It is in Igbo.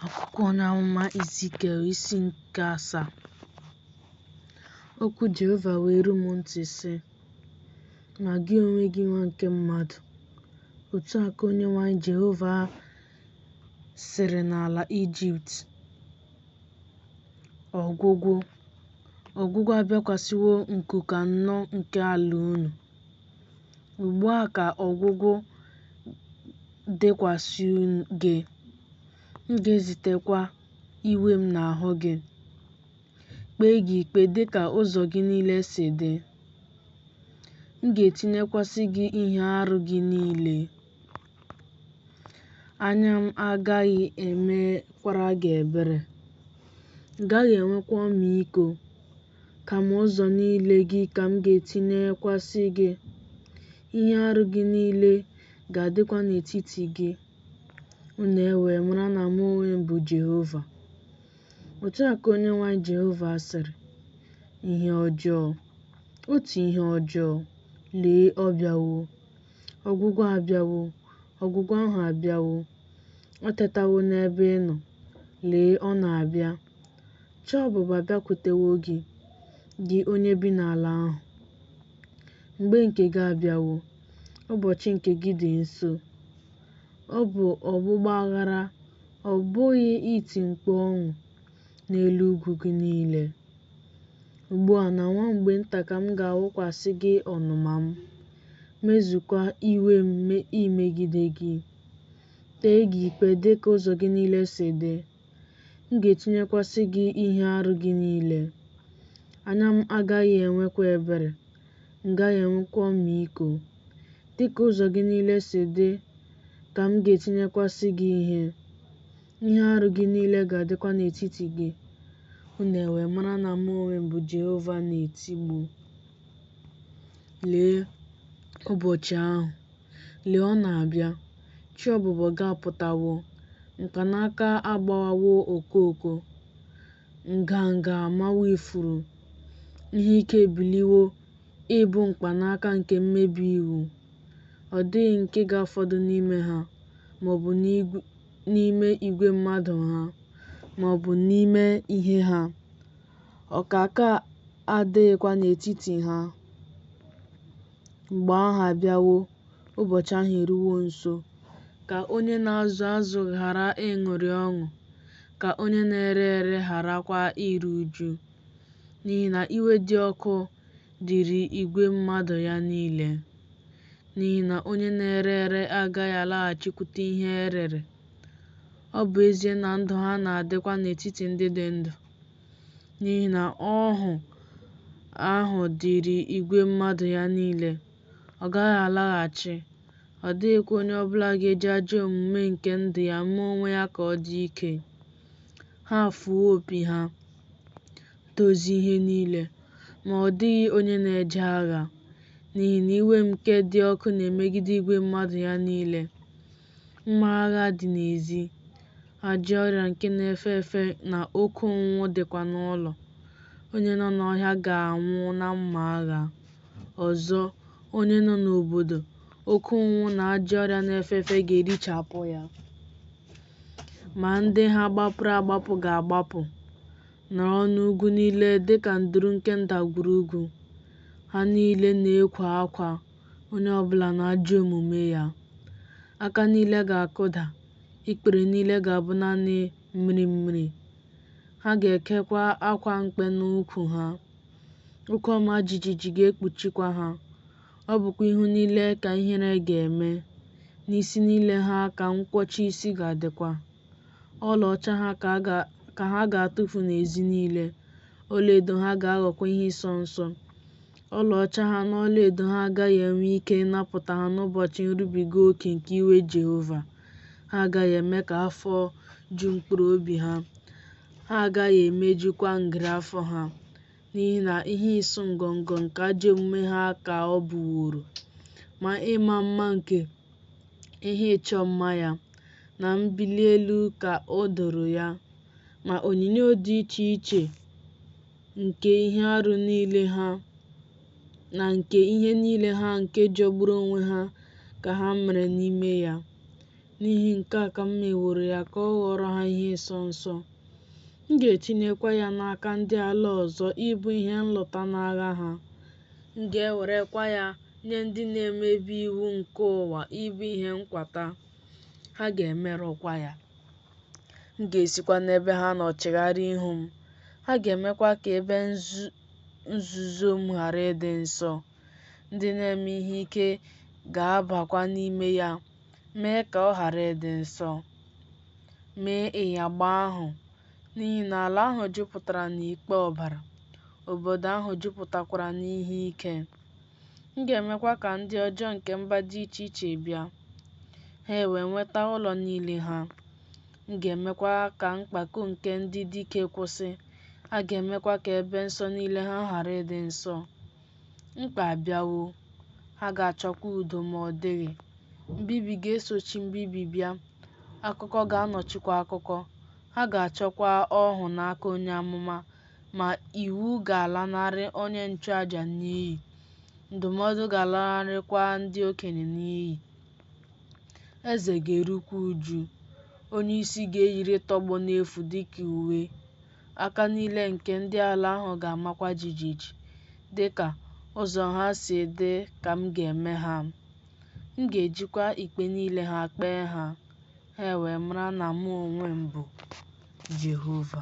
Akwụkwọ onye amụma Izikiel isi nke 7. Okwu Jehova wee ru m ntị, sị, Ma gị onwe gị, nwa nke mmadụ, otu a ka Onyenwe anyị Jehova sịrị n'ala Ijipt, Ọgwụgwụ, ọgwụgwụ abịakwasịwo nkuku anọ nke ala unu. Ugbu a ka ọgwụgwụ dịkwasị gị, m ga-ezitekwa iwe m n'ahụ gị, kpee gị ikpe dị ka ụzọ gị niile si dị, m ga-etinyekwasị gị ihe arụ gị niile. Anya m agaghị emekwara gị ebere, m gaghị enwekwa ọmịiko, kama ụzọ niile gị ka m ga-etinyekwasị gị, ihe arụ gị niile ga-adịkwa n'etiti gị, unu ewee mara na mụ onwe m bụ Jehova. Otu a ka Onyenwe anyị Jehova sịrị, Ihe ọjọọ, otu ihe ọjọọ, lee, ọ bịawo! Ọgwụgwụ abịawo, ọgwụgwụ ahụ abịawo, o tetawo n'ebe ị nọ, lee, ọ na-abịa. Chi ọbụbọ abịakwutewo gị, gị onye bi n'ala ahụ. Mgbe nke gị abịawo, ụbọchị nke gị dị nso. Ọ bụ ọgbụgba aghara, ọ bụghị iti mkpu ọṅụ, n'elu ugwu gị niile. Ugbu a na nwa mgbe nta ka m ga-awụkwasị gị ọnụma m, mezukwa iwe m imegide gị, kpee gị ikpe dị ka ụzọ gị niile si dị. M ga-etinyekwasị gị ihe arụ gị niile. Anya m agaghị enwekwa ebere, m gaghị enwekwa ọmịiko. Dị ka ụzọ gị niile si dị ka m ga-etinyekwasị gị ihe, ihe arụ gị niile ga-adịkwa n'etiti gị, unu ewee mara na mụ onwe m bụ Jehova na-etigbu. Lee ụbọchị ahụ! Lee, ọ na-abịa! Chi ọbụbọ gị apụtawo, mkpanaka agbawawo okooko, nganga amawo ifuru, ihe ike ebiliwo ịbụ mkpanaka nke mmebi iwu. Ọ dịghị nke ga-afọdụ n'ime ha, ma ọ bụ n'ime igwe mmadụ ha, ma ọ bụ n'ime ihe ha, ọkaaka adịghịkwa n'etiti ha. Mgbe ahụ abịawo, ụbọchị ahụ eruwo nso. Ka onye na-azụ azụ ghara ịṅụrị ọṅụ, ka onye na-ere ere gharakwa iru uju, n'ihi na iwe dị ọkụ dịrị igwe mmadụ ya niile. N'ihi na onye na-ere ere agaghị alaghachikwute ihe e rere, ọ bụ ezie na ndụ ha na-adịkwa n'etiti ndị dị ndụ. N'ihi na ọhụ ahụ dịrị igwe mmadụ ya niile, ọ gaghị alaghachi, ọ dịghịkwa onye ọ bụla ga-eji ajọ omume nke ndụ ya mee onwe ya ka ọ dị ike. Ha afụwo opi ha, dozie ihe niile, ma ọ dịghị onye na-eje agha, n'ihi na iwe m nke dị ọkụ na-emegide igwe mmadụ ya niile. Mma agha dị n'ezi, ajọ ọrịa nke na-efe efe na oke ụnwụ dịkwa n'ụlọ. Onye nọ n'ọhịa ga-anwụ na mma agha. Ọzọ, onye nọ n'obodo, oke ụnwụ na ajọ ọrịa na-efe efe ga-erichapụ ya. Ma ndị ha gbapụrụ agbapụ ga-agbapụ, nọrọ n'ugwu niile dị ka nduru nke ndagwurugwu. Ha niile na-ekwo akwa, onye ọ bụla n'ajọ omume ya. Aka niile ga-akụda, ikpere niile ga-abụ naanị mmiri mmiri. Ha ga-ekekwa akwa mkpe n'ukwu ha. Oke ọma jijiji ga-ekpuchikwa ha. Ọ bụkwa ihu niile ka ihere ga-eme, n'isi niile ha ka nkwọcha isi ga-adịkwa. Ọlaọcha ha ka ha ga-atụfu n'ezi niile, ọlaedo ha ga-aghọkwa ihe ịsọ nsọ. Ọlaọcha ha na ọlaedo ha agaghị enwe ike ịnapụta ha n'ụbọchị nrubiga oke nke iwe Jehova. Ha agaghị eme ka afọ ju mkpụrụ obi ha, ha agaghị emejukwa ngịrị afọ ha, n'ihi na ihe ịsụ ngọngọ nke ajọ omume ha ka ọ bụworo. Ma ịma mma nke ihe ịchọ mma ya, na mbili elu ka o doro ya, ma onyinyo dị iche iche nke ihe arụ niile ha, na nke ihe niile ha nke jọgburu onwe ha ka ha mere n'ime ya. N'ihi nke a ka m meworo ya ka ọ ghọọrọ ha ihe ịsọ nsọ, M ga-etinyekwa ya n'aka ndị ala ọzọ ịbụ ihe nlụta n'agha ha, M ga-ewerekwa ya nye ndị na-emebi iwu nke ụwa ịbụ ihe nkwata, ha ga-emerụkwa ya. M ga-esikwa n'ebe ha nọ chegharịa ihu m, ha ga-emekwa ka ebe nzuzo m ghara ịdị nsọ, ndị na-eme ihe ike ga-abakwa n'ime ya, mee ka ọ ghara ịdị nsọ. Mee ịyagba ahụ, n'ihi na ala ahụ jupụtara n'ikpe ọbara, obodo ahụ jupụtakwara n'ihe ike. M ga-emekwa ka ndị ọjọọ nke mba dị iche iche bịa, ha ewee nweta ụlọ niile ha. M ga-emekwa ka mpako nke ndị dike kwụsị, a ga-emekwa ka ebe nsọ niile ha ghara ịdị nsọ. Mkpa abịawo, ha ga-achọkwa udo, ma ọ dịghị. Mbibi ga-esochi mbibi bịa, akụkọ ga-anọchikwa akụkọ, ha ga-achọkwa ọhụụ n'aka onye amụma, ma iwu ga-alanarị onye nchụàjà n'iyi, ndụmọdụ ga-alanarịkwa ndị okenye n'iyi. Eze ga-erukwa uju, onyeisi ga-eyiri ịtọgbọ n'efu dị ka uwe, aka niile nke ndị ala ahụ ga-amakwa jijiji. Dị ka ụzọ ha si dị ka m ga-eme ha, m ga-ejikwa ikpe niile ha kpee ha, ha ewee mara na mụ onwe m bụ Jehova.